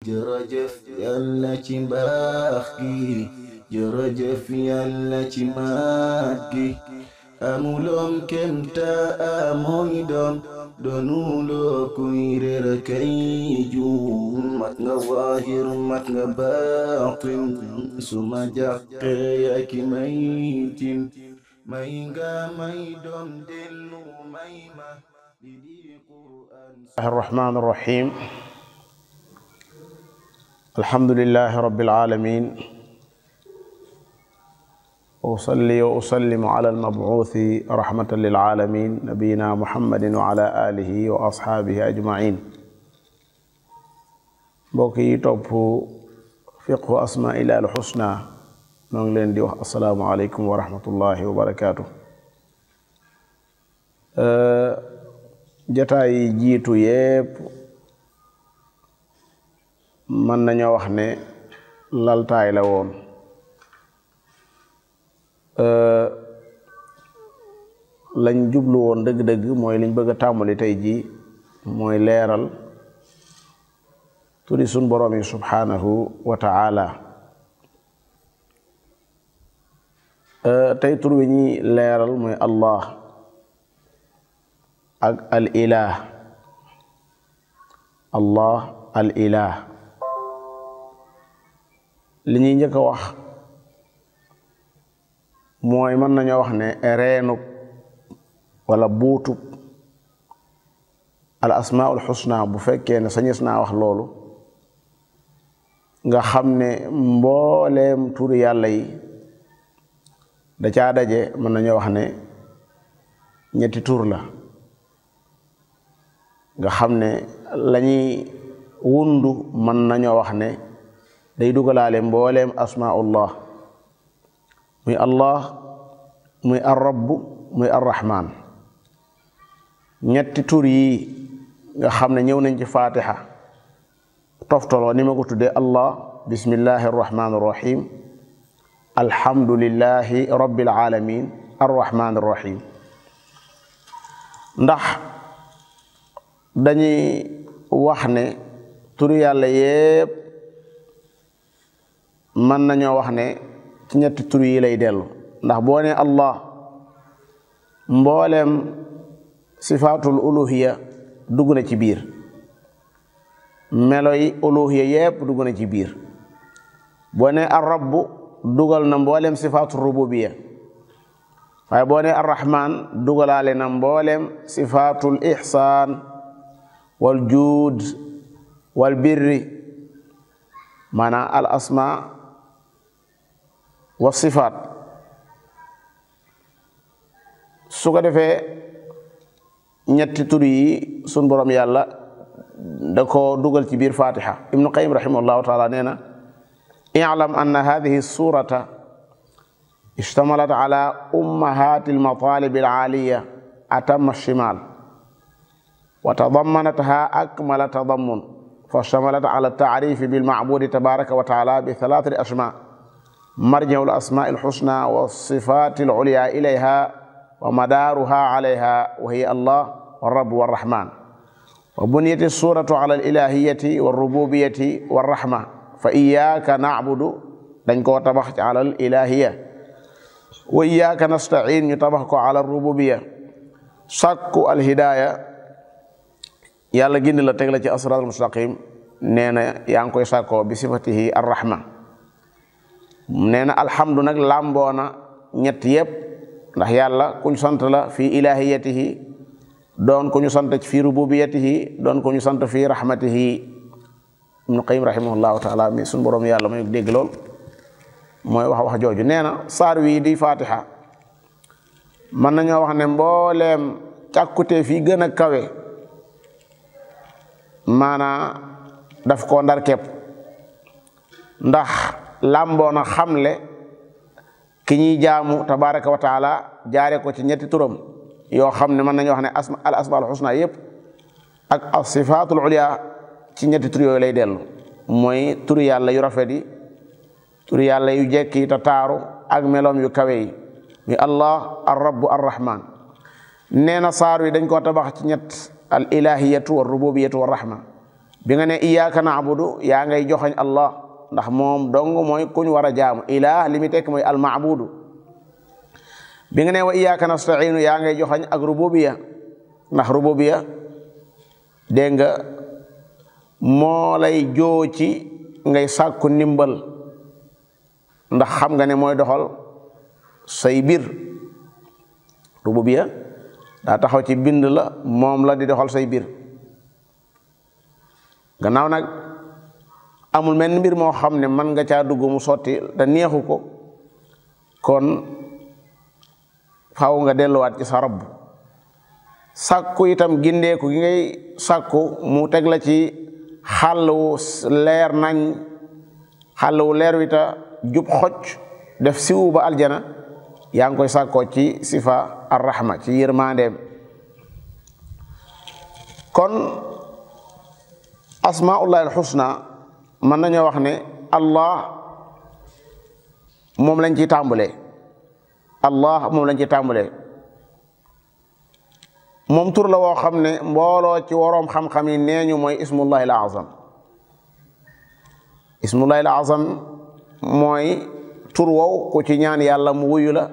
jërëjëf yàlla ci mbaax gi jërëjëf yàlla ci maat gi amuloon kemta amooy doom doonuloo kuy réer kay juum mat nga zaahir mat nga baatin suma jàqe yaa ki may tim may nga may doom dellu may ma di Qur'an. Ar-Rahmaan Ar-Rahiim alhamdulillahi rabbil aalamiin usalli wa usallimu ala al-mab'uuthi rahmatan lil aalamiin nabiyyina muhammadin wa ala aalihi wa ashaabihi ajma'iin. mbokk yi topp fiqhu asmaa'illaahi al-husnaa ñoo ngi leen di wax assalaamu aleykum wa rahmatullahi wa barakaatuh. jataay yi jiitu yépp mën nañoo wax ne laltaay la woon lañ jublu woon dëgg-dëgg mooy liñ bëgg a tàmbali tey jii mooy leeral turi sun boroom yi subhanahu wa ta'ala. tey tur wi ñuy leeral mooy Allah ak al ilah. Allah al ilah li ñuy njëkk a wax mooy mën nañoo wax ne reenub wala buutub al asmaul husna bu fekkee ne sañes naa wax loolu nga xam ne mbooleem turi yàlla yi da caa daje mën nañoo wax ne ñetti tur la nga xam ne lañuy wundu mën nañoo wax ne day dugalaale mbooleem asmaullah muy allah muy ar-rabb muy ar-rahman. ñetti tur yi nga xam ne ñëw nañ ci fatiha toftaloo ni ma ko tuddee allah bismillahi arrahmani arrahim alhamdulillahi rabbil alamin arrahmani arrahim. ndax dañuy wax ne turu yàlla yépp mën nañoo wax ne ci ñetti tur yi lay dellu. ndax boo ne allah mboolem sifaatul uluhiya dugg na ci biir, melo yi uluhiya yépp dugg na ci biir. boo ne ar-rabb dugal na mboolem sifaatul rububiya, waaye boo ne ar-rahman dugalaale na mboolem sifaatul ihsaan wal juud wal birri, maanaam al asma wa sifaat. su ko defee ñetti tur yi sun borom yàlla da ko dugal ci biir fatiha. ibnu qayyim rahimahullahu taala nee na i'lam anna hadhihi surata ishtamalat ala ummahati almatalib alaliya atamma shimal wa tadammanatha akmala tadammun fashtamalat ala at-ta'rif bilma'budi tabaraka wa ta'ala bi thalathati asma marji'u al-asma'i al-husna wa as-sifati al-'ulya ilayha wa madaaruha alayha wa hiya allah wa rabb wa rahman. wa buniyati suratu ala al-ilahiyati wa rububiyati wa rahma fa iyyaka na'budu dañ koo tabax ci ala al-ilahiya wa iyyaka nasta'in ñu tabax ko ala rububiya. sàkku al-hidaya yàlla gindi la teg la ci as-siraat al-mustaqim nee na yaa ngi koy sàkkoo bi sifatihi ar-rahma. nee na alhamdu nag làmboona ñett yépp ndax yàlla kuñ sant la fi ilahiyatihi doon ku ñu sant fi rububiyatihi doon ku ñu sant fi rahmatihi. ibnu qayyim rahimahullahu taala mi suñu borom yàlla may dégg lool mooy wax jooju. nee na saar wi di fatiha mën nañoo wax ne mbooleem càkkute fi gën a kawe maanaa daf ko ndar képp, ndax làmboona xamle ki ñuy jaamu tabaraka wa taala jaare ko ci ñetti turam yoo xam ne mën nañu wax ne al asmaul husna yépp ak as sifaatul ulya ci ñetti tur yooyu lay dellu. mooy turu yàlla yu rafet yi, turu yàlla yu jekki te taaru ak meloom yu kawe yi muy allah ar-rabb ar-rahman. nee na saar wi dañ koo tabax ci ñett al ilahiyatu wa rububiyatu wa rahma. bi nga ne iyyaka na'budu yaa ngay joxañ allah ndax moom dong mooy kuñ war a jaamu ilaah li mu tekk mooy al maabudu bi nga ne wa iyyaka nasta'inu yaa ngay joxañ ak rububiya ndax rububiya dégg nga moo lay joo ci ngay sàkku ndimbal ndax xam nga ne mooy doxal say bir rububiya daa taxaw ci bind la moom la di doxal say bir gannaaw nag amul menn mbir moo xam ne mën nga caa dugg mu sotti te neexu ko kon faaw nga delluwaat ci sa rabb sàkku itam gindeeku gi ngay sàkku mu teg la ci xàll wu leer nañ xàll wu leer wi ta jub xocc def siwu ba aljana yaa ngi koy sàkkoo ci sifa arrahma ci yërmandeem kon asmaullahi alxusna mën nañoo wax ne allah moom lañ ci tàmbalee allah moom lañ ci tàmbalee moom tur la woo xam ne mbooloo ci waroom xam-xam yi nee ñu mooy ismullahi al azam ismullahi al azam mooy tur wow ku ci ñaan yàlla mu wuyu la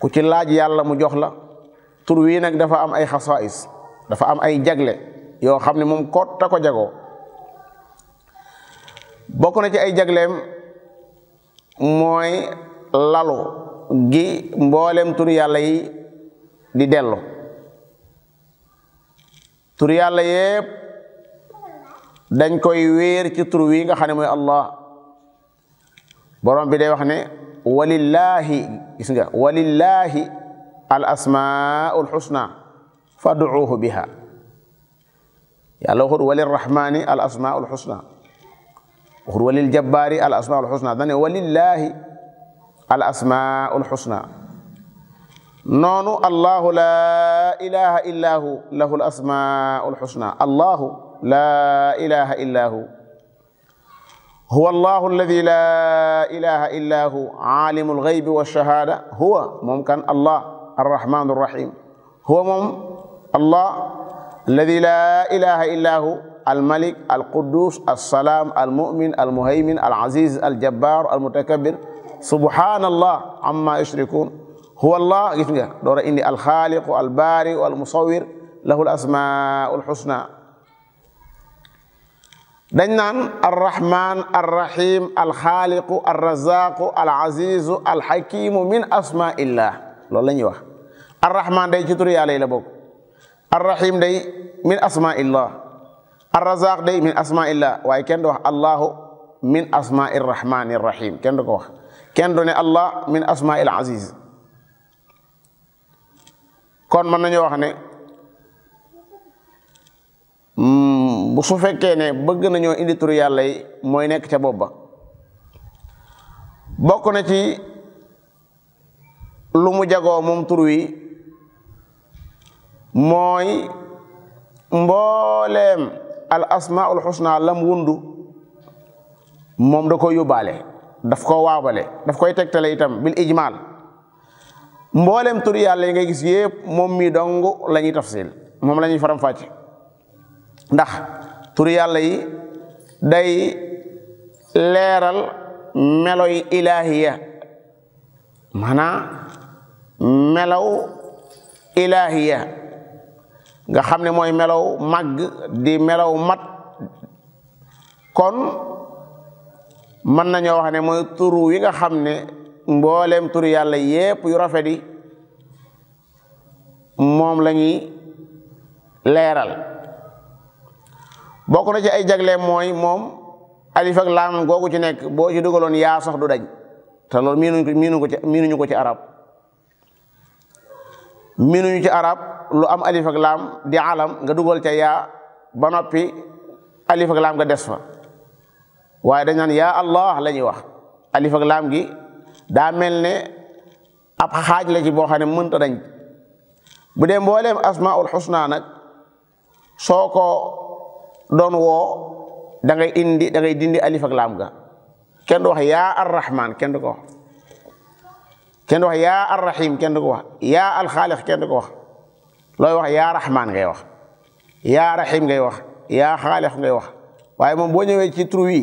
ku ci laaj yàlla mu jox la tur wii nag dafa am ay xasaais dafa am ay jagle yoo xam ne moom ko ta ko jagoo bokk na ci ay jagleem mooy lalu gi mboolem tur yàlla yi di dellu tur yàlla yépp dañ koy wéer ci tur wi nga xam ne mooy allah borom bi day wax ne walillahi gis nga walillahi al asmaul husna fad'uuhu biha yàlla waxut walirrahmani al asmaul husna waxut walil jabbaari al asmaul husna dane walillahi al asmaul husna noonu allahu la ilaha illa hu lahu al asmaul husna allahu la ilaha illa hu huwa allahu alladi la ilaha illa hu alimul ghaybi wash-shahada huwa moom kan allah arrahmanu arrahim huwa moom allah alladi la ilaha illa hu almalik alquddus alsalam almumin almuhaymin alaziz aljabbar almutakabbir subhanallah amma yushrikun huwa allah gis nga door a indi alxaaliqu albaari almusawwir lahu alasmaul husna dañ naan arrahman arrahim alxaaliqu arrazaqu alazizu alxakimu min asmaillah loolu la ñuy wax arrahman day ci tur yàlla yi la bokk arrahim day min asmaillah arrazaq day min asmaillah waaye kenn du wax allahu min asmair rahmanir rahim kenn du ko wax kenn du ne allah min asmail aziz kon mën nañu wax ne bu su fekkee ne bëgg nañoo indi turu yàlla yi mooy nekk ca bopp ba bokk na ci lu mu jagoo moom tur wi mooy mbooleem al asmaul husna lam wundu moom da koy yóbbaale daf ko waabale daf koy tegtale itam bil ijmal mbooleem tur yàlla yi ngay gis yépp moom mi dong la ñuy tafsil moom la ñuy faram fàcce ndax tur yàlla yi day leeral meloy ilahiya maanaam melaw ilahiya nga xam ne mooy melaw màgg di melaw mat kon mën nañoo wax ne mooy turu wi nga xam ne mbooleem tur yàlla yépp yu rafet yi moom la ñuy leeral bokk na ci ay jagleem mooy moom alif ak laam googu ci nekk boo ci dugaloon yaa sax du dañ te loolu miinuñu ko ci arab miinuñu ci arab lu am alif ak laam di alam nga dugal ca yaa ba noppi alif ak laam nga des fa waaye dañ naan yaa allah la ñuy wax alif ak laam gi daa mel ne ab xaaj la ci boo xam ne mënta dañ bu dee mbooleem asmaul husna nag soo ko doon woo da ngay dindi alif ak laam ga kenn du wax yaa arrahman kenn du ko wax kenn du wax yaa arrahim kenn du ko wax yaa alxaaliq kenn du ko wax looy wax yaa rahman ngay wax yaa rahim ngay wax yaa xaalix ngay wax waaye moom boo ñëwee ci tur wi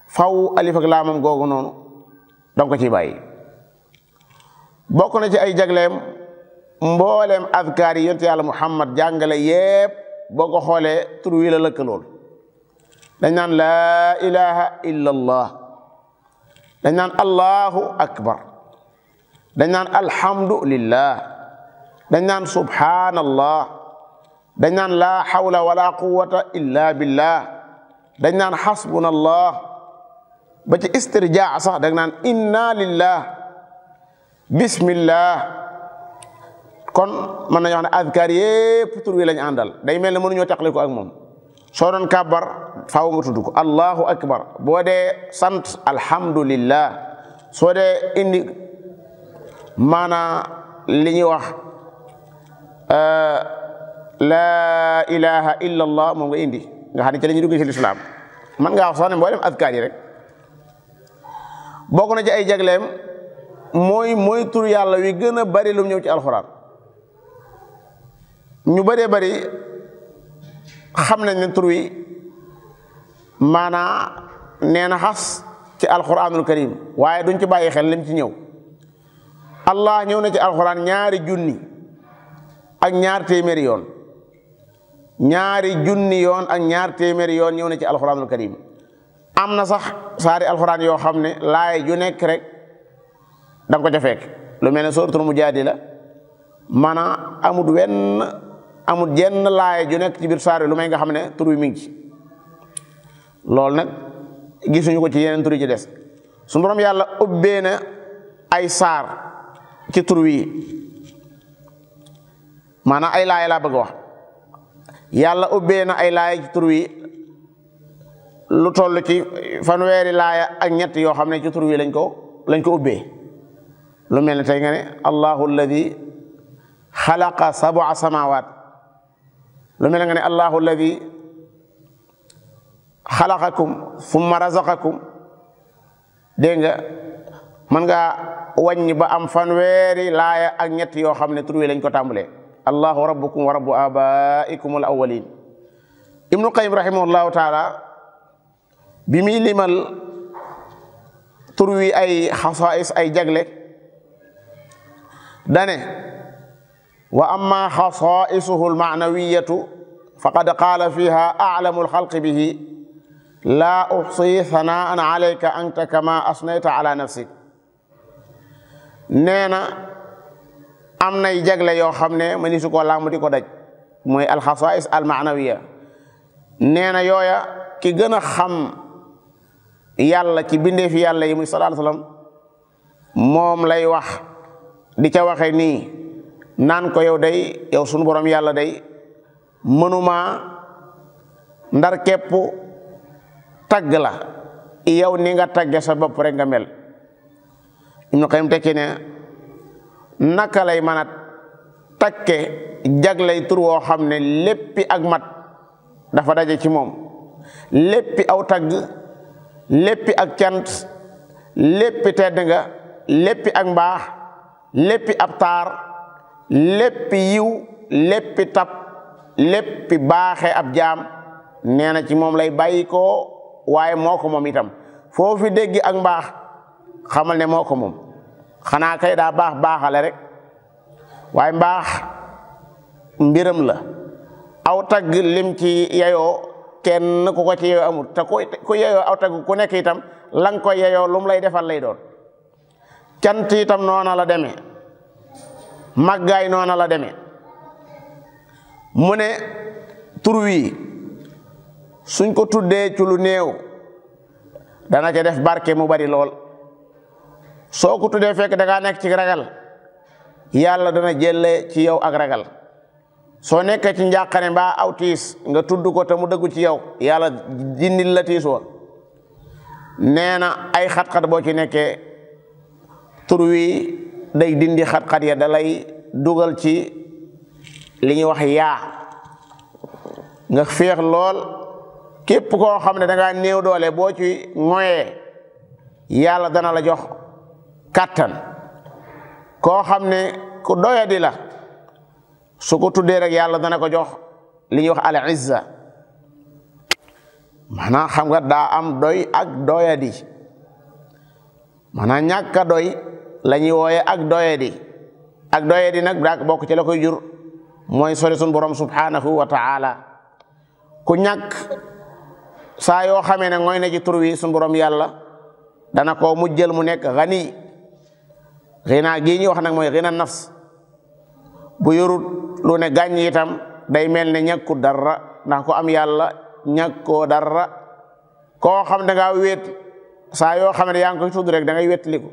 faw alif ak laamam googu noonu danga ko ci bàyyi. bokk na ci ay jagleem mbooleem azkaar yi yonent yàlla Muhammad jàngale yépp boo ko xoolee tur wi la lëkkalool. dañ naan laa ilaha illa allah, dañ naan allahu akbar, dañ naan alhamdulillah, dañ naan subhanallah, dañ naan laa hawla wala quwwata illa billah, dañ naan hasbunallah, ba ci istirjaa sax dañ naan inna lillah, bismillah. kon mën nañu wax ne azkar yépp tur wi lañ àndal, day mel ne mënuñoo taqali ko ak moom. soo doon kàbbar faaw nga tudd ko allahu akbar, boo dee sant alhamdulillah, soo dee indi maanaa li ñuy wax laa ilaha illa allah moom nga indi nga xam ne ci la ñuy dugg ci lislaam. man ngaa wax sax ne mboolem azkaar yi rek. bokk na ci ay jagleem mooy tur yàlla wi gën a bari lu mu ñëw ci alxuraan. ñu bëree bari xam nañ ne tur wi maanaa nee na xas ci alxuraanul karim waaye duñ ci bàyyi xel lim ci ñëw. allah ñëw na ci alxuraan 2 junni ak 2 téeméeri yoon, 2 junni yoon ak 2 téeméeri yoon ñëw na ci alxuraanul karim. am na sax saari alxuraan yoo xam ne laay ju nekk rek da nga ko ca fekk, lu mel ne suratul mujaadila maanaam amul jenn laay ju nekk ci biir saar lu may nga xam ne tur wi mi ngi ci. loolu nag gisuñu ko ci yeneen tur yi ci des. su borom yàlla ubbee na ay saar ci tur wi maanaam ay laay laa bëgg a wax, yàlla ubbee na ay laay ci tur wi lu toll ci 1 laaya ak 3 yoo xam ne ci tur wi lañ ko ubbee. lu mel ne tey nga ne allahu alladi xalaqa 7 samawat, lu mel ne nga ne allahu alladi xalaqakum summa razaqakum. dégg nga mën ngaa wàññi ba am 1 laaya ak 3 yoo xam ne tur wi lañ ko tàmbalee. allahu rabbukum wa rabbu abaikum al awwalin. ibnu qayyim rahimahullahu taala bi muy limal tur wi ay xasaais ay jagle dane wa amma xasaisuhu almaanawiyatu faqad qaala fiha a'lamu alxalqi bihi laa uxsi sanaan alayka anta kama asnayta ala nafsik. nee na am nay jagle yoo xam ne ma ni su ko làmb di ko daj mooy alxasais almaanawiya. nee na yooya ki gën a xam yàlla ci bindeefi yàlla yi muy sallallahu alayhi wasallam moom lay wax di ca waxe nii naan ko yow sunu borom yàlla day mënuma ndar képp tagg la yow ni nga tagge sa bopp rek nga mel. Ibnu Qayyim tekki ne naka lay mën a takke jaglay tur woo xam ne léppi ak mat dafa daje ci moom, léppi aw tagg, léppi ak cant, léppi tedd nga, léppi ak mbaax, léppi ab taar, léppi yiw, léppi tab, léppi baaxe ab jaam. nee na ci moom lay bàyyi ko waaye moo ko moom itam. foofu dégg ak mbaax xamal ne moo ko moom, xanaa kay daa baaxale rek waaye mbaax mbiram la. aw tagg lim ci yeyoo kenn ku ko ci yeyoo amul, te ku yeyoo aw tagg ku nekk itam la nga koy yeyoo lum lay defal lay doon. cant itam noona la demee, màggaay noona la demee. mu ne tur wi suñ ko tuddee ci lu néew dana ca def barke mu bari lool. soo ko tuddee fekk da ngaa nekk ci ragal yàlla dana jëlle ci yow ak ragal. soo nekkee ci njàqare mbaa aw tiis nga tudd ko te mu dëggu ci yow yàlla dindil la tiis wa. nee na ay xat-xat boo ci nekkee tur wi day dindi xat-xat ya da lay dugal ci li ñuy wax yaa nga féex lool. képp koo xam ne da ngaa néew doole boo ci ngoyee yàlla dana la jox kàttan. koo xam ne ku doyadi la su ko tuddee rek yàlla dana ko jox li ñuy wax al izza maanaam xam nga daa am doy ak doyadi maanaam ñàkk a doy la ñuy wooye ak doyadi nag daa bokk ci la koy jur mooy sori sun borom subhanahu wa ta'ala ku ñàkk saa yoo xamee ne ngooy na ci tur wi sun borom yàlla dana ko mujjël mu nekk gani xina gi ñuy wax nag mooy xina nafs bu yorut lu ne gàññ itam day mel ne ñàkku dara ndax ko am yàlla ñàkkoo dara koo xam da ngaa wéet saa yoo xam ne yaa ngi koy tudd rek da ngay wétliku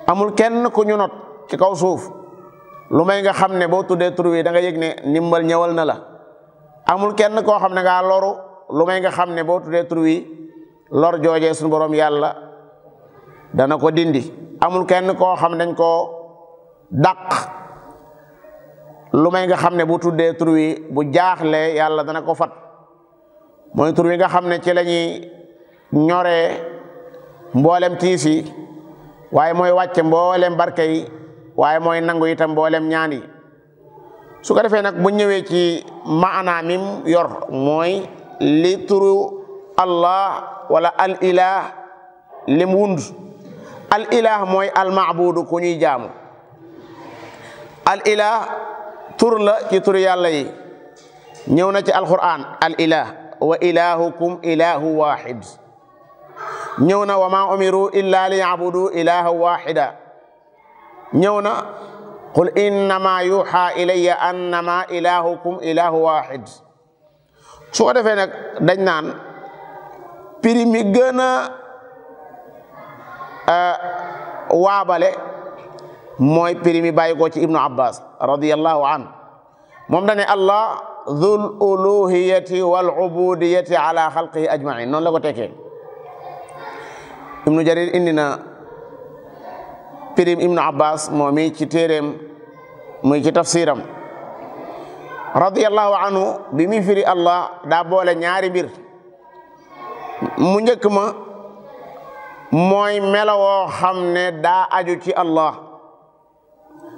amul kenn ku ñu not ci kaw suuf lu may nga xam ne boo tuddee tur wi da nga yëg ne ndimbal ñëwal na la amul kenn koo xam ne ngaa loru lu may nga xam ne boo tuddee tur wi lor joojee suñu borom yàlla dana ko dindi amul kenn koo xam ne dañ koo dàq lu may nga xam ne bu tuddee tur wi bu jaaxle yàlla dana ko fat mooy tur wi nga xam ne ci la ñuy ñoree mboolem tiis yi waaye mooy wàcce mboolem barke yi waaye mooy nangu itam mboolem ñaan yi su ko defee nag bu ñëwee ci maana mim yor mooy li turu Allah wala al ilah lim wund al ilah mooy al maabudu ku ñuy jaamu al ilah tur la ci turu yàlla yi ñëw na ci alquran al ilah wa ilahukum ilahu wahid ñëw na wa ma umiru illa li yabudu ilaha wahida ñëw na qul innama yuha ilayya annama ilahukum ilahu wahid su ko defee nag dañ naan prix mi gën a waabale mooy prix mi bàyyi ko ci ibnu abbas radiyallahu an moom dane allah dhul uluhiyati wal ubudiyati ala xalqihi ajmain noonu la ko tekkee ibnu jarir indi na prix ibnu abbas moom mi ci téeréem muy ci tafsiram radiyallahu anhu bi mi firi allah daa boole ñaari mbir mu njëkk ma mooy melawoo xam ne daa aju ci allah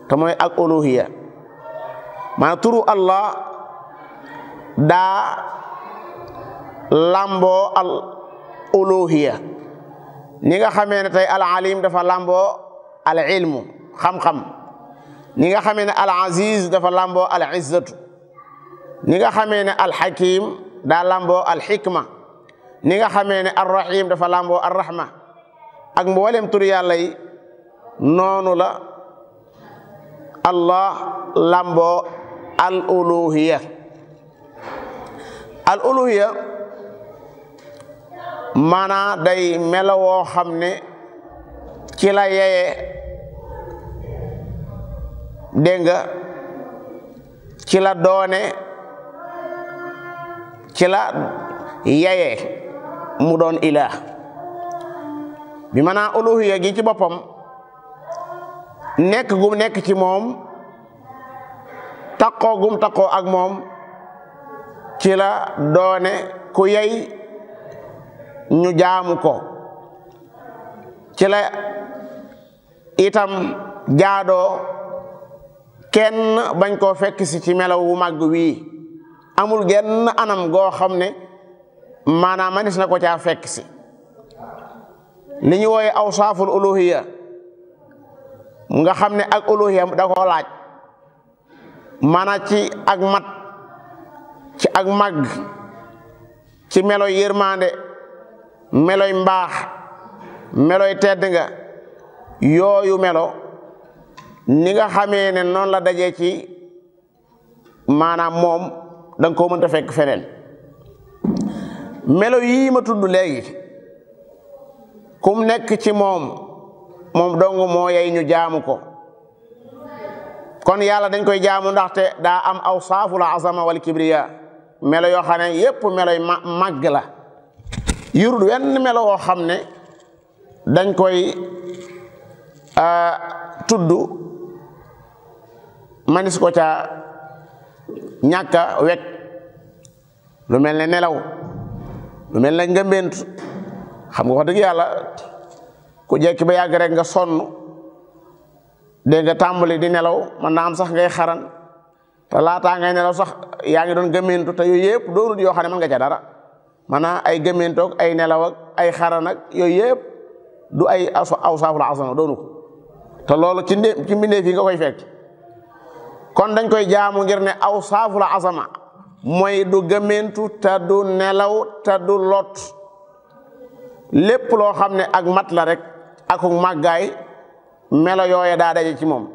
te mooy ak uluhiya maanaam turu allah daa lamboo al uluhiya ni nga xamee ne tey al alim dafa lamboo al ilmu xam-xam ni nga xamee ne al aziz dafa lamboo al izzatu ni nga xamee ne al hakim daa lamboo al hikma ni nga xamee ne ar rahim dafa lamboo ar rahma ak mboolem tur yàlla yi noonu la allah lamboo al uluhiya al uluhiya maanaa day melawoo xam ne ci la yeye dégg nga ci la doone ci la yeye mu doon ilah bi maanaa uluhiya gi ci boppam nekk gum nekk ci moom taqoo gum taqoo ak moom ci la doone ku yey ñu jaamu ko ci la itam jaadoo kenn bañ koo fekk si ci melaw wu màgg wii amul genn anam goo xam ne maanaam manis na ko caa fekk si li ñu wooye awsaaful uluhiya nga xam ne ak uluhiya da koo laaj maanaam ci ak mat ci ak màgg ci meloy yërmande meloy mbaax meloy tedd nga yooyu melo ni nga xamee ne noonu la dajee ci maanaam moom da nga koo mënta fekk feneen melo yii ma tudd léegi kum nekk ci moom dong moo yey ñu jaamu ko kon yàlla dañ koy jaamu ndaxte daa am awsaaful azama wal kibriya melo yoo xam ne yépp meloy màgg la yurut wenn melo woo xam ne dañ koy tudd manis ko ca ñàkka wekk lu mel ne nelaw lu mel ne ngëmbentu xam nga wax dëgg yàlla ku jekki ba yàgg rek nga sonn dégg nga tàmbali di nelaw man naa am sax ngay xaran te laataa ngay nelaw sax yaa ngi doon gëmmentu te yooyu yëpp doonul yoo xam ne mën nga ca dara maanaam ay gëmmentoog ay nelaw ak ay xaran ak yooyu yëpp du ay awsaaful azama doonu ko te loolu ci mbindeef yi nga koy fekk kon dañ koy jaamu ngir ne awsaaful azama mooy du gëmmentu te du nelaw te du lot lépp loo xam ne ak mat la rek akuk màggaay melo yooye daa daje ci moom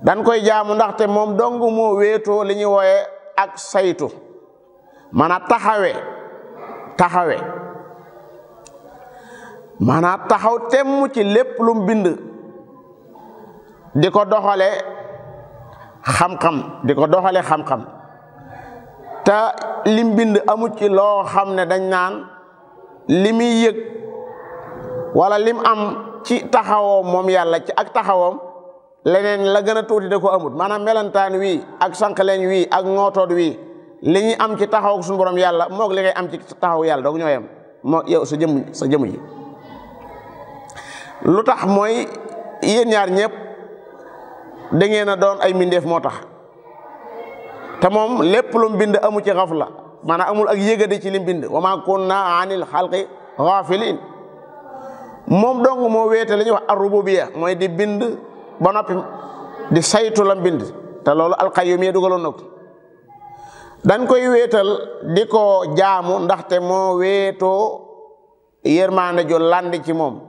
dañ koy jaamu ndaxte moom dong moo wéetoo li ñuy wooye ak saytu maanaam taxawe maanaam taxaw temm ci lépp lu mu bind di ko doxale xam-xam te lim bind amu ci loo xam ne dañ naan li muy yëg wala lim am ci taxawoom moom yàlla ci ak taxawoom leneen la gën a tuuti da ko amut maanaam melentaan wii ak sànqaleñ wii ak ngootoot wii li ñuy am ci taxaw suñu borom yàlla moog li ngay am ci taxaw yàlla doog ñooyam moo yow sa jëmm ji lu tax mooy yéen ñaar ñëpp da ngeen a doon ay mbindeef moo tax te moom lépp lu mu bind amu ci xafla maanaam amul ak yëgadi ci lim bind wa ma kunna anil xalqi ghafilin moom dong moo wéete li ñuy wax ar-rububiyya mooy di bind ba noppi di saytu lam bind te loolu alqayyum yi dugaloon na ko dañ koy wéetal di ko jaamu ndaxte moo wéetoo yërmaande ju landi ci moom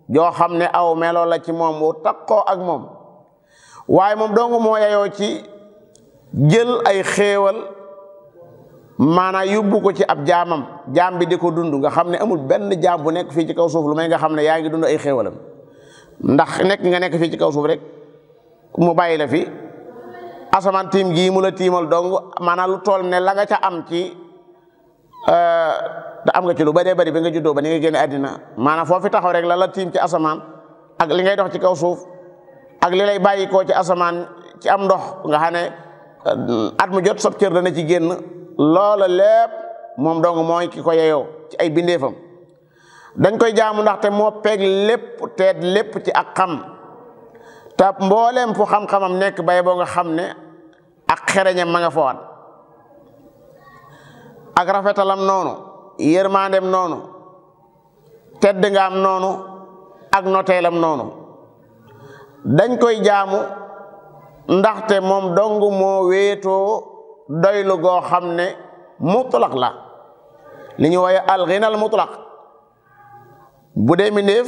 joo xam ne aw melo la ci moom wu takkoo ak moom waaye moom dong moo yayoo ci jël ay xéewal maanaam yóbbu ko ci ab jaam bi di ko dund nga xam ne amul benn jaam bu nekk fii ci kaw suuf lu may nga xam ne yaa ngi dund ay xéewalam ndax nekk fii ci kaw suuf rek mu bàyyi la fi asamaan tiim gii mu la tiimal dong maanaam lu toll ne la nga ca am ci da am nga ci lu bëree bëri bi nga juddoo ba ni nga génne àddina maanaam foofu taxaw rek la tiim ci asamaan ak li ngay dox ci kaw suuf ak li lay bàyyi koo ci asamaan ci am ndox nga xam ne at mu jot sab cër dana ci génn loola lépp moom dong mooy ki ko yeyoo ci ay bindeefam dañ koy jaamu ndaxte moo peeg lépp teet lépp ci ak xam te mbooleem fu xam-xamam nekk bay boo nga xam ne ak xereñam ma nga fowaat ak rafetalam noonu yërmaandem noonu tedd nga am noonu ak noteelam noonu dañ koy jaamu ndaxte moom dong moo wéetoo doylu goo xam ne mutlaq la li ñu wooye alxinal mutlaq bu dee mbindéef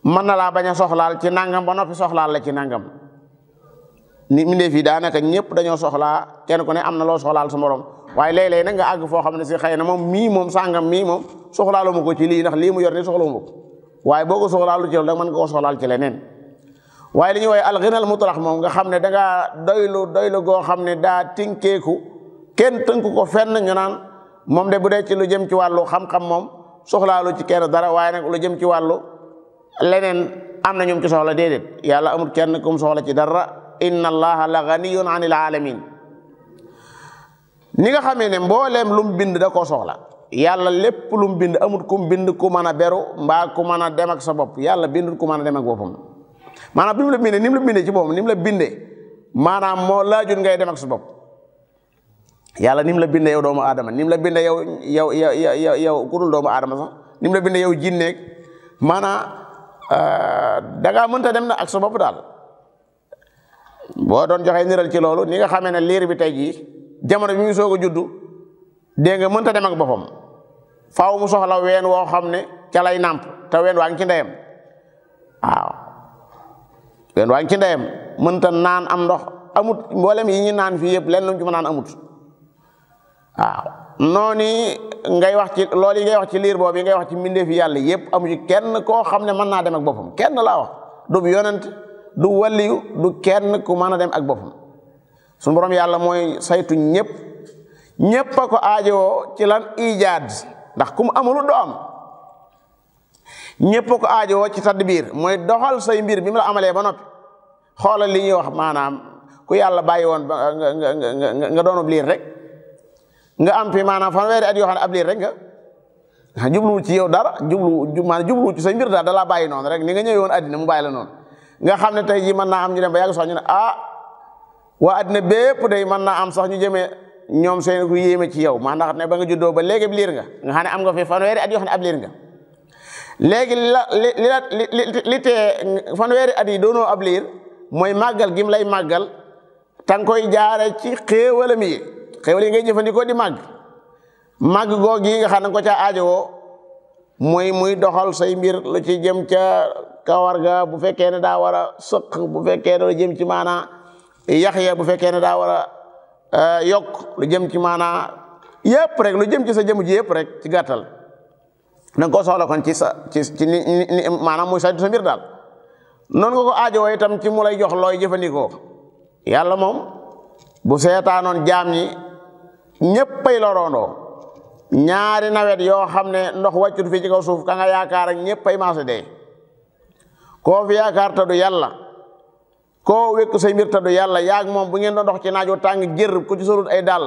mën na laa bañ a soxlaal ci nangam ba noppi soxlaal la ci nangam ni mbindéef yi daanaka ñëpp dañoo soxlaa kenn ku ne am na loo soxlaal sa morom waaye léeg-léeg nag nga àgg foo xam ne si xëy na moom sàngam mii moom soxlaalu ma ko ci lii ndax lii mu yor ni soxlawu ma ko waaye boo ko soxlaalu ci loolu nag mën nga koo soxlaal ci leneen waaye li ñuy wooye alxinal mutlaq moom nga xam ne dangaa doylu goo xam ne daa tinkeeku kenn tënku ko fenn ñu naan moom de bu dee ci lu jëm ci wàllu xam-xam moom soxlaalu ci kenn dara waaye nag lu jëm ci wàllu leneen am na ñum ci soxla déedéet yàlla amul kenn kum soxla ci dara inna allaha la ganiyun anil alamin ni nga xamee ne mbooleem lu mu bind da koo soxla yàlla lépp lu mu bind amul kum bind ku mën a beru mbaa ku mën a dem ak sa bopp yàlla bindul ku mën a dem ak boppam maanaam bi mu la bindee ni mu la bindee ci boppam ni mu la bindee maanaam moo laajut ngay dem ak sa bopp yàlla ni mu la bindee yow doomu aadama ni mu la bindee yow ku dul doomu aadama sax ni mu la bindee yow jinneeg maanaam dangaa mënta dem na ak sa bopp daal boo doon joxee niral ci loolu ni nga xamee ne liir bi tey jii jamono bi muy soog a juddu dégg nga mënta dem ak boppam faaw mu soxla ween woo xam ne ca lay nàmp te ween waa ngi ci ndeyam waaw ween waa ngi ci ndeyam mënta naan am ndox amut mboolem yi ñu naan fii yëpp lenn lu mu ci mën naan amut waaw noonu ngay wax ci loolu yi ngay wax ci liir boobu yi ngay wax ci mbindeef yi yàlla yëpp amu ci kenn koo xam ne mën naa dem ak boppam kenn laa wax du yonent du waliyu du kenn ku mën a dem ak boppam suñu borom yàlla mooy saytu ñëpp a ko aajowoo ci lan ijaad ndax ku mu amulu doo am ñëpp a ko aajowoo ci tadbiir mooy doxal say mbir bi mu la amalee ba noppi xoolal li ñuy wax maanaam ku yàlla bàyyi woon nga doonub liir rek nga am fi maanaam fanweeri at yoo xam ne ab liir rek nga jubluwul ci yow dara jubluwul ci say mbir daal da laa bàyyi noonu rek ni nga ñëwee woon àddina mu bàyyi la noonu nga xam ne tey jii mën naa am ñu dem ba yàgg sax ñu ne waa addina bépp day mën naa am sax ñu jëmee ñoom seen ku yéeme ci yow maa ndax ne ba nga juddoo ba léegi liir nga xam ne am nga fi fanweeri at yoo xam ne ab liir nga léegi li tee fanweeri at yi doonoo ab liir mooy màggal gim lay màggal tanga koy jaare ci xéewalam yi xéewal yi ngay jëfandikoo di màgg goog yi nga xam ne ko ca aajowoo muy doxal say mbir lu ci jëm ca kawar ga bu fekkee ne daa war a sëq bu fekkee ne lu jëm ci maanaa yax ya bu fekkee ne daa war a yokk lu jëm ci maanaa yëpp rek lu jëm ci sa jëmu ji yëpp rek ci gàttal da nga koo soxla kon ci ni maanaam muy sa mbir daal noonu nga ko aajowoo itam ci mu lay jox looy jëfandikoo yàlla moom bu seetaanoon jaam ñi ñëppay loroondoo ñaari nawet yoo xam ne ndox wàccut fii ci kaw suuf ka nga yaakaar ak ñëppay maase dee koo fi yaakaar te du yàlla koo wékk say mbir te du yàlla yaag moom bu ngeen doon dox ci naaj wu tàng jër ku ci sorut ay dàll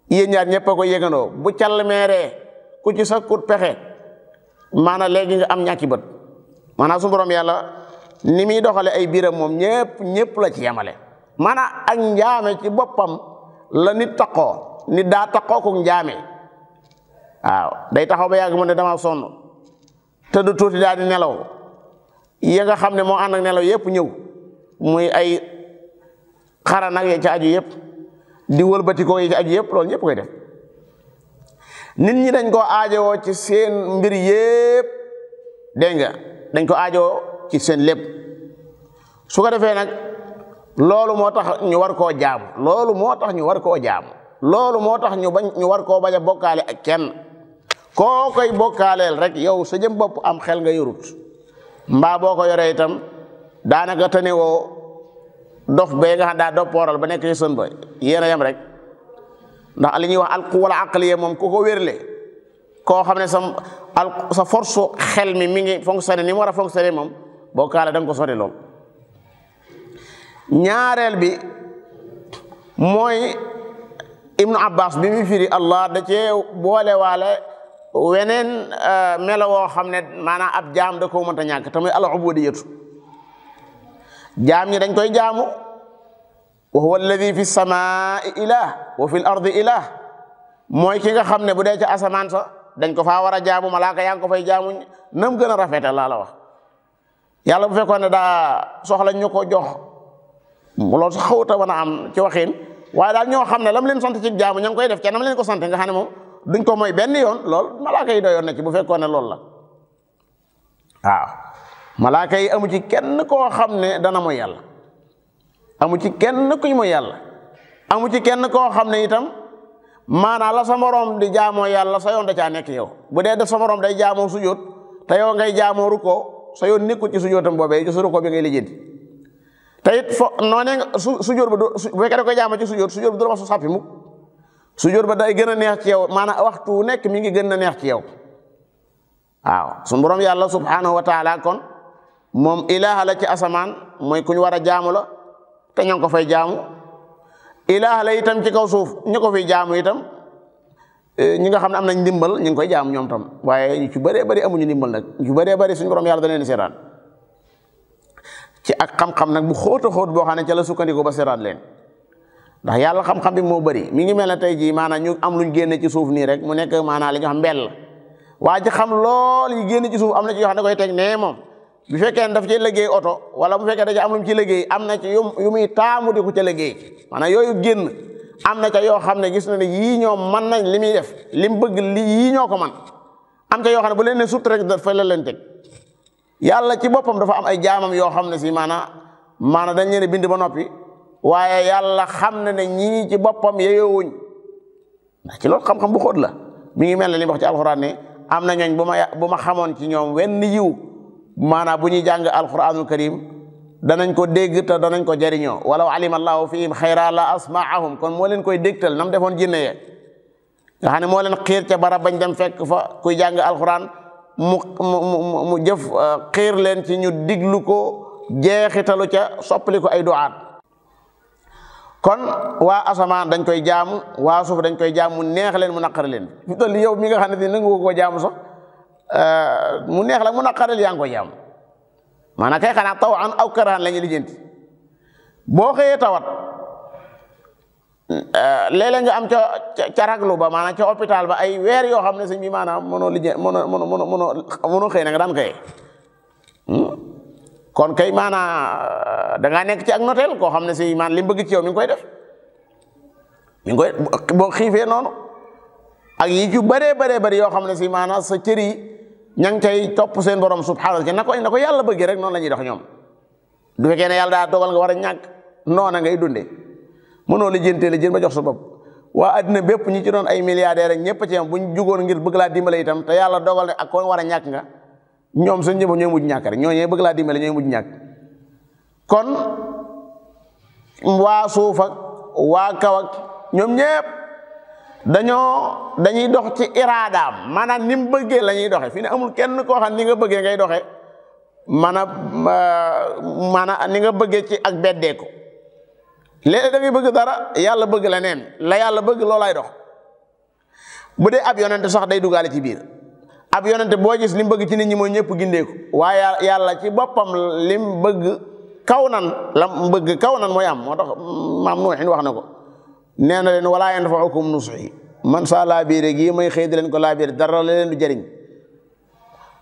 yéen ñaar ñëpp a ko yëgandoo bu call meeree ku ci sakkut pexe maanaam léegi nga am ñàkki bët maanaam su borom yàlla ni muy doxale ay biram moom ñëpp la ci yemale maanaam ak njaame ci boppam la nit taqoo nit daa taqoo ko njaame waaw day taxaw ba yàgg mu ne dama sonn te du tuuti daal di nelaw yi nga xam ne moo ànd ak nelaw yëpp ñëw muy ay xara nag yi ci aju yëpp di wëlbatikoo yi ci aju yëpp loolu ñëpp koy def nit ñi dañ ko aajowoo ci seen mbir yëpp dégg nga dañ ko aajowoo ci seen lépp su ko defee nag loolu moo tax ñu war koo jaamu loolu moo tax ñu war koo jaamu loolu moo tax ñu war koo bañ a bokkaale ak kenn koo koy bokkaaleel rek yow sa jëm bopp am xel nga yorut mbaa boo ko yoree itam daanaka tane woo dof bee nga xam daa doppooral ba nekk ci sën ba yéen a yem rek ndax li ñuy wax alquwala aqliya moom ku ko wérle koo xam ne sa force xel mi ngi fonctionné ni mu war a fonctionné moom bokkaale da nga ko sori lool ñaareel bi mooy ibnu abbas bi mu firi allah da cee boole waale weneen melo woo xam ne maanaam ab jaam da koo mënta ñàkk te muy al ubudiyatu jaam ñi dañ koy jaamu wa huwa alladi fi samaai ilah wa fi l ardi ilah mooy ki nga xam ne bu dee ca asamaan sa dañ ko faa war a jaamu malaaka yaa ngi ko fay jaamu nam gën a rafete laa la wax yàlla bu fekkoon ne daa soxla ñu ko jox loolu sax xawta mën a am ci waxin waaye daal ñoo xam ne lam leen sant ci jaamu ña ngi koy def ca nam leen ko sant nga xam ne moom duñ ko mooy benn yoon lool malaaka yi doyoon na ci bu fekkoon ne loolu la waaw malaaka yi amu ci kenn koo xam ne dana mooy yàlla amu ci kenn kuñ mooy yàlla amu ci kenn koo xam ne itam maanaam la sa morom di jaamoo yàlla sa yoon da caa nekk yow bu dee def sa morom day jaamoo sujjóot te yow ngay jaamoo rukkoo sa yoon nekkul ci sujjóotam boobee ci su rukkoo bi ngay lijjanti te it noonee nga sujjóot ba bu fekkee da koy jaamoo ci sujjóot ba du la ma su sàppi mukk sujjóot ba day gën a neex ci yow maanaam waxtu nekk mi ngi gën a neex ci yow waaw su borom yàlla subhanahu wa taala kon moom ilaaha la ci asamaan mooy ku ñu war a jaamu la te ñoo ngi ko fay jaamu ilaaha la itam ci kaw suuf ñu ko fiy jaamu itam ñi nga xam ne am nañ ndimbal ñu ngi koy jaamu ñoom tam waaye ñu ci bëree bëri amuñu ndimbal nag ñu ci bëree bëri suñu borom yàlla da leen di seetaan ci ak xam-xam nag bu xóot a xóot boo xam ne ca la sukkandiku ba seetaan leen ndax yàlla xam-xam bi moo bëri mi ngi mel ne tey jii maanaam ñu am luñ génne ci suuf nii rek mu nekk maanaam li ñu xam mbell waa ji xam lool yi génne ci suuf am na ci yoo xam ne koy teg nee moom bu fekkee ne daf ci liggéey oto wala bu fekkee da ci am lu mu ci liggéey am na ci yu muy taamu di ko ca liggéey maanaam yooyu génn am na ca yoo xam ne gis na ne yii ñoom mën nañ li muy def li mu bëgg li yii ñoo ko man am ca yoo xam ne bu leen ne sut rek dafa la leen teg yàlla ci boppam dafa am ay jaamam yoo xam ne si maanaam dañ leen bind ba noppi waaye yàlla xam ne ne ñii ci boppam yeyoowuñ ndax ci loolu xam-xam bu xóot la mi ngi mel ne li wax ci alxuraan ne am na ñooñ bu ma xamoon ci ñoom wenn yiw maanaam bu ñuy jàng alquranul karim danañ ko dégg te danañ ko jariñoo walaw alima allahu fihim xayra la asmaahum kon moo leen koy dégtal nam defoon jinne ye nga xam ne moo leen xiir ca barab bañ dem fekk fa kuy jàng alquran mu jëf xiir leen ci ñu diglu ko jeexitalu ca soppali ko ay duaat kon waa asamaan dañ koy jaamu waa suuf dañ koy jaamu mu neex leen mu naqari leen fi toll yow mi nga xam ne si nangu koo jaamu sax mu neex la mu naqareel yaa ngi koy jaamu maanaam kay xanaa taw an aw karahan la ñu lijjanti boo xëyee tawat léeg-léeg nga am ca raglu ba maanaam ca hôpital ba ay weer yoo xam ne sëñ bi maanaam mënoo xëy na nga daan xëyee kon kay maanaam da ngaa nekk ci ak noteel koo xam ne si maanaam li mu bëgg ci yow mi ngi koy def mi ngi koy boo xiifee noonu ak yi ci bëree bëri yoo xam ne si maanaam sa cër yi ña ngi cay topp seen borom subhanahu na ko yàlla bëggee rek noonu la ñuy dox ñoom du fekkee ne yàlla daa dogal nga war a ñàkk noona ngay dundee mënoo lijjantee la jën ba jox sa bopp waa addina bépp ñi ci doon ay milliardaires rek ñëpp ci am bu ñu jugoon ngir bëgg laa dimbale itam te yàlla dogal ne ak ko war a ñàkk nga ñoom seen njëbo ñooy mujj ñàkk rek ñooñee bëgg laa dimbale ñooy mujj ñàkk kon waa suuf ak waa kaw ak ñoom ñëpp dañuy dox ci iraadaam maanaam ni mu bëggee la ñuy doxe fi ne amul kenn koo xam ni nga bëggee ngay doxe maanaam ni nga bëggee ci ak beddeeku léeg-léeg da ngay bëgg dara yàlla bëgg la neen la yàlla bëgg loolay dox bu dee ab yonente sax day dugaale ci biir ab yonente boo gis li mu bëgg ci nit ñi mooy ñëpp gindeeku waaye yàlla ci boppam li mu bëgg kaw nan la mu bëgg kaw nan mooy am moo tax maam Nuuhin wax na ko nee na leen walaa yanfa'ukum nushi man saa laabiire gii may xëy di leen ko laabiire dara la leen du jëriñ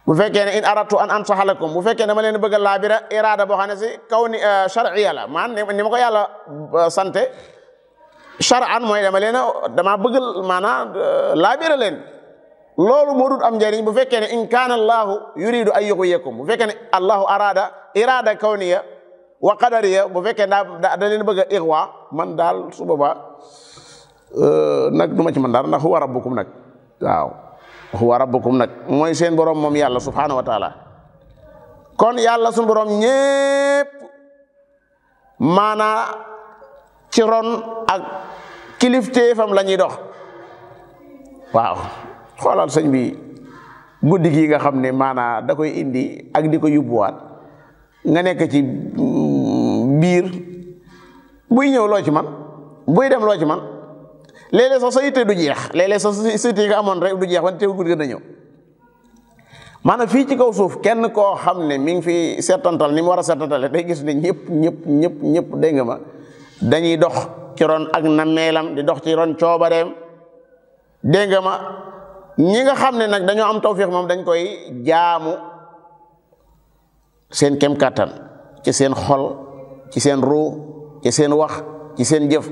bu fekkee ne in aradtu an ansaha lakum bu fekkee ne ma leen bëgg a laabira iraada boo xam ne si kaw ni shar'iyya la man ni ma ko yàlla sante shar'an mooy dama bëgg maanaam laabira leen loolu moo dul am njëriñ bu fekkee ne in kaana allahu yuridu an yughwiyakum bu fekkee ne allahu arada iraada kawniya wa qadariya bu fekkee da leen bëgg a ighwa man daal su boobaa nag du ma ci man dara ndax huwa rabbukum nag waaw huwa rabbukum nag mooy seen borom moom yàlla subhanahu wa taala kon yàlla suñu borom ñépp maanaa ci ron ak kilifteefam la ñuy dox waaw xoolal sëñ bi guddi gi nga xam ne maanaa da koy indi ak di ko yóbbuwaat nga nekk ci biir buy ñëw loo ci man buy dem loo ci man léeg-léeg sax sa yitte du jeex léeg-léeg sax sa yitte yi nga amoon rek du jeex wante teew guddi gën a ñëw maanaam fii ci kaw suuf kenn koo xam ne mi ngi fi seetantal ni mu war a seetantale day gis ne ñëpp dégg nga ma dañuy dox ci ron ak nammeelam di dox ci ron coobareem dégg nga ma ñi nga xam ne nag dañoo am tawfiix moom dañ koy jaamu seen kem kàttan ci seen xol ci seen ruu ci seen wax ci seen jëf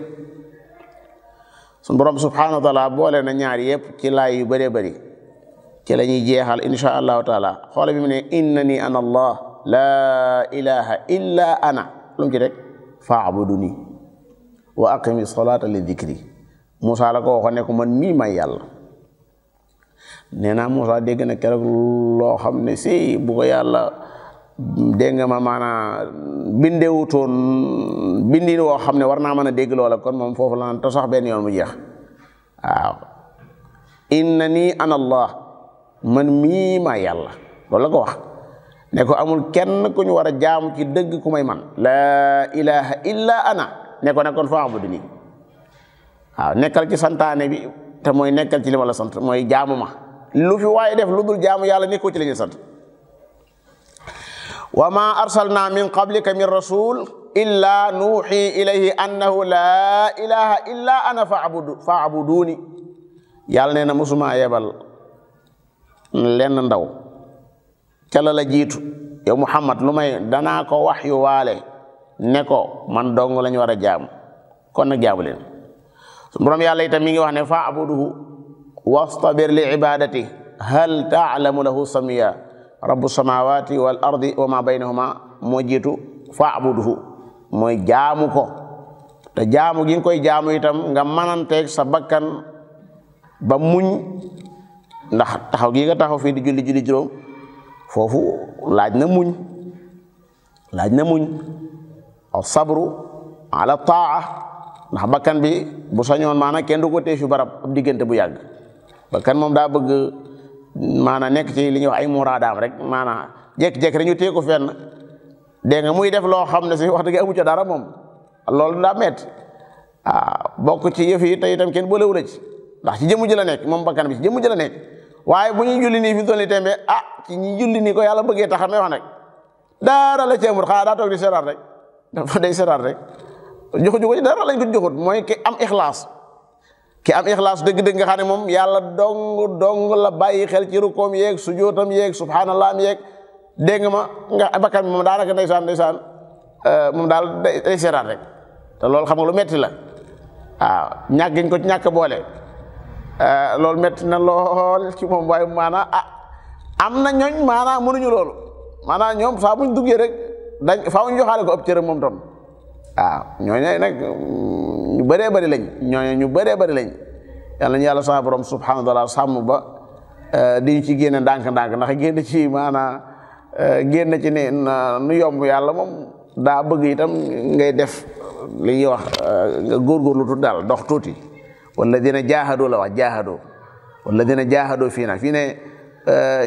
sun borom subhanahu wa taala boole na ñaar yëpp ci laay yu bëree bëri ci la ñuy jeexal insha allahu taala xoole bi mu ne innani ana allah laa ilaha illa ana lu mu ci rek faabuduni wa aqimi salata li dhikri Moussa la ko waxoon ne ko man mii may yàlla nee naa Moussa dégg na keroog loo xam ne si bu ko yàlla dégg nga ma maanaam bindewutoon bindin woo xam ne war naa mën a dégg loola kon moom foofu la naan te sax benn yoon mu jeex waaw innani ana allah man mii maa yàlla loolu la ko wax ne ko amul kenn ku ñu war a jaamu ci dëgg ku may man laa ilaha illa ana ne ko nekkoon fa'budni waaw nekkal ci santaane bi te mooy nekkal ci li ma la sant mooy jaamu ma lu fi waaye def lu dul jaamu yàlla nekkoo ci la ñu sant wa ma arsalna min qablika min rasul illa nuuxi ilayhi annahu laa ilaha illa ana fa'buduni yàlla nee na musuma yebal lenn ndaw ca la jiitu yow Muhammad lu may danaa ko wax yu waale ne ko man dong lañu war a jaamu kon nag jaamu leen su borom yàlla itam mi ngi wax ne fa'buduhu wastabir li ibadati hal ta'lamu lahu samiya rabbu samawati wal ardi wa ma baynahuma moo jiitu fa'buduhu mooy jaamu ko te jaamu gi nga koy jaamu itam nga mananteeg sa bakkan ba muñ ndax taxaw gi nga taxaw fii di julli juróom foofu laaj na muñ aw sabru ala taa ndax bakkan bi bu sañoon maanaam kenn du ko tee fi barab ab diggante bu yàgg bakkan moom daa bëgg maanaam nekk ci li ñuy wax ay muraadaam rek maanaam jékki-jékki rek ñu téye ko fenn dégg nga muy def loo xam ne si wax dëgg amu ca dara moom loolu daa metti bokk ci yëf yi te itam kenn boolewu la ci ndax ci jëmu ji la nekk moom bakkan bi ci jëmu ji la nekk waaye bu ñuy julli nii fi mu toll nii tembe ci ñi julli nii ko yàlla bëggee taxam may wax nag dara la ci amul xanaa daa toog di seeraat rek dafa day seeraat rek joxuñu ko ci dara lañ ko joxut mooy ki am ixlaas dëgg-dëgg nga xam ne moom yàlla dong la bàyyi xel ci rukoom yeeg sujootam yeeg subhanallah yeeg dégg nga ma nga bakkan bi moom daanaka ndeysaan moom daal day seeraat rek te loolu xam nga lu metti la waaw ñàkk giñ ko ci ñàkk boole loolu metti na lool ci moom waaye maanaam am na ñooñ maanaam mënuñu loolu maanaam ñoom saa buñ duggee rek faaw ñu joxaale ko ëpp cëram moom tam waaw ñooñu nag ñu bëree bëri lañ yàlla ñu yàlla sama borom subhanahu wa taala sàmm ba di ci génne ndànk-ndànk ndax génn ci maanaam génn ci ne nu yomb yàlla moom daa bëgg itam ngay def li ñuy wax nga góorgóorlu tuuti daal dox tuuti walladina jaahadu la wax jaahadu walladina jaahadu fii nag fii ne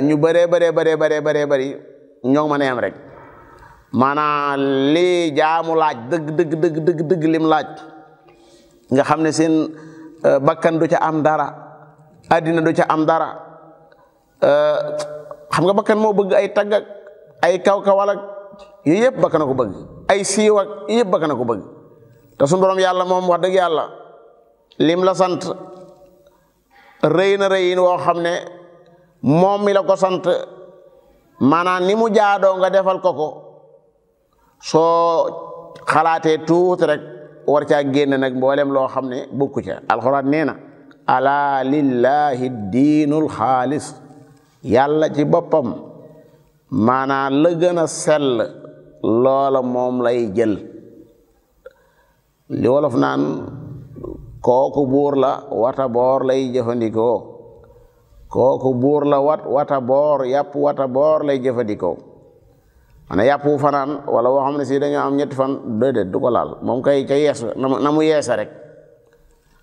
ñu bëree bëri ñoo mën a yem rek maanaam lii jaamu laaj dëgg lim laaj nga xam ne seen bakkan du ca am dara addina du ca am dara xam nga bakkan moo bëgg ay tagg ak ay kaw-kawal ak yooyu yëpp bakkan na ko bëgg ay siiw ak yëpp bakkan na ko bëgg te suñu borom yàlla moom wax dëgg yàlla lim la sant rëy na rëyin woo xam ne moom mi la ko sant maanaam ni mu jaadoo nga defal ko soo xalaatee tuuti rek war caa génn nag mboolem loo xam ne bokku ca alxuraan nee na ala lillahi diinul xaalis yàlla ci boppam maanaam la gën a sell loola moom lay jël li wolof naan kooku buur la wata boor lay jëfandikoo kooku buur la wata boor yàpp wata boor lay jëfandikoo maanaam yàpp wu fanaan wala woo xam ne si dañoo am ñetti fan déedéet du ko laal moom kay ca yees na mu yeesa rek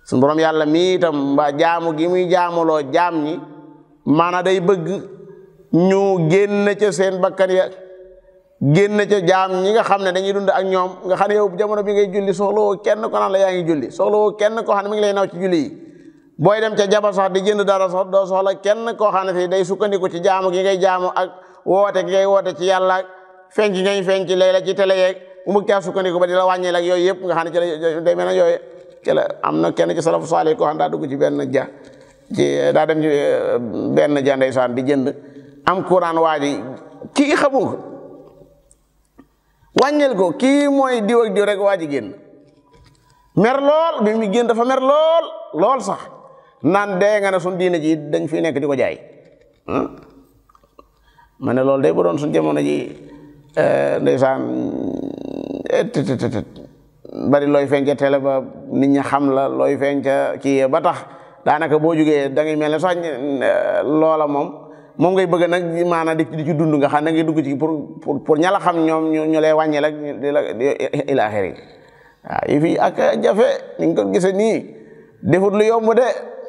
suñu borom yàlla mi itam mbaa jaamu gi muy jaamuloo jaam ñi maanaam day bëgg ñu génn ca seen bakkan ya génn ca jaam ñi nga xam ne dañuy dund ak ñoom nga xam ne yow jamono bi ngay julli soxlawoo kenn ko naan la yaa ngi julli soxlawoo kenn koo xam ne mi ngi lay naw ci julli yi booy dem ca jaba sax di jënd dara sax doo soxla kenn koo xam ne fii day sukkandiku ci jaamu gi ngay jaamu ak woote gi ngay woote ci yàlla ak feeñ gi ngay feeñ ci léeg la ci télé yeeg mu bëgg caa sukkandiku ba di la wàññeel ak yooyu yëpp nga xam ne ci la day mel ne yooyu ci la am na kenn ci salafu saalih koo xam daa dugg ci benn daa dem ci benn ja ndeysaan di jënd am courant waa ji kii xamu ko wàññeel ko kii mooy diw ak diw rek waa ji génn mer lool bi mu génn dafa mer lool sax naan dee nga ne suñ diine ji dañ fi nekk di ko jaay ma ne loolu day bu doon suñ jamono ji ndeysaan bari looy feeñ ca télé ba nit ñi xam la looy feeñ ca kii ba tax daanaka boo jógee da ngay mel ne sax loola moom ngay bëgg nag maanaam di ci dund nga xam ne ngay dugg ci pour ña la xam ñoom ñu lay wàññeel ak di la ila axiri waaw yi fi ak jafe ni nga ko gisee nii defut lu yomb de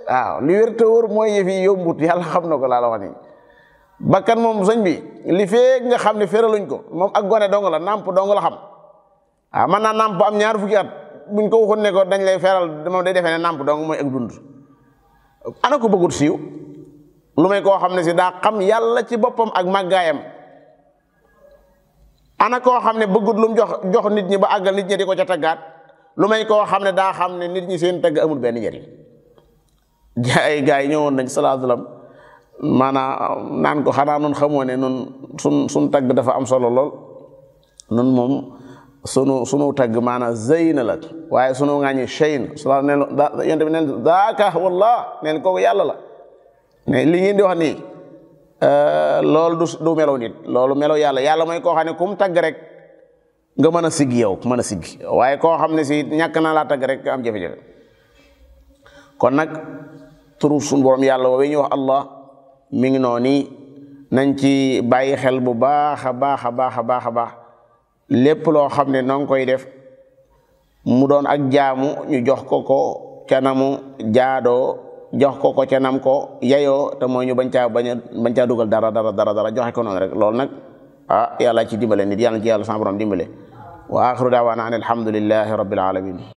waaw li wér te wóor mooy yëf yi yombut yàlla xam na ko laa la wax nii bakkan moom sëñ bi li feeg nga xam ne féraluñ ko moom ak gone dong la nàmp dong la xam waaw man naa nàmp am ñaar fukki at buñ ko waxoon ne ko dañ lay feral moom day defee ne nàmp dong mooy ak dund ana ko bëggut siiw lu may koo xam ne si daa xam yàlla ci boppam ak màggaayam ana koo xam ne bëggut lu mu jox nit ñi ba àggal nit ñi di ko ca taggaat lu may koo xam ne daa xam ne nit ñi seen tagg amul benn njëriñ ay gars yi ñëwoon nañ sallallahu alayhi wasallam maanaam naan ko xanaa nun xamoo ne nun sun tagg dafa am solo lool nun moom sunu tagg maanaam zeyna la waaye sunu ŋàññi cheyn sala neen yonte bi neen daaka wallah neen kooku yàlla la mais li ngeen di wax nii loolu du melaw nit loolu melaw yàlla mooy koo xam ne kum tagg rek nga mën a siggi yow mën a siggi waaye koo xam ne si ñàkk naa laa tagg rek nga am jafe-jafe kon nag turu suñu borom yàlla woowee ñu wax allah mi ngi noonu nañ ci bàyyi xel bu baax a baax a baax a baax a baax lépp loo xam ne noo ngi koy def mu doon ak jaamu ñu jox ko ca namu jaadoo jox ko ca nam ko yayoo te mooy ñu bañ caa dugal dara joxe ko noonu rek loolu nag yàlla ci dimbale nit yàlla ci yàlla sama borom dimbale wa axiru daawaana an alhamdulillahi rabbil alamin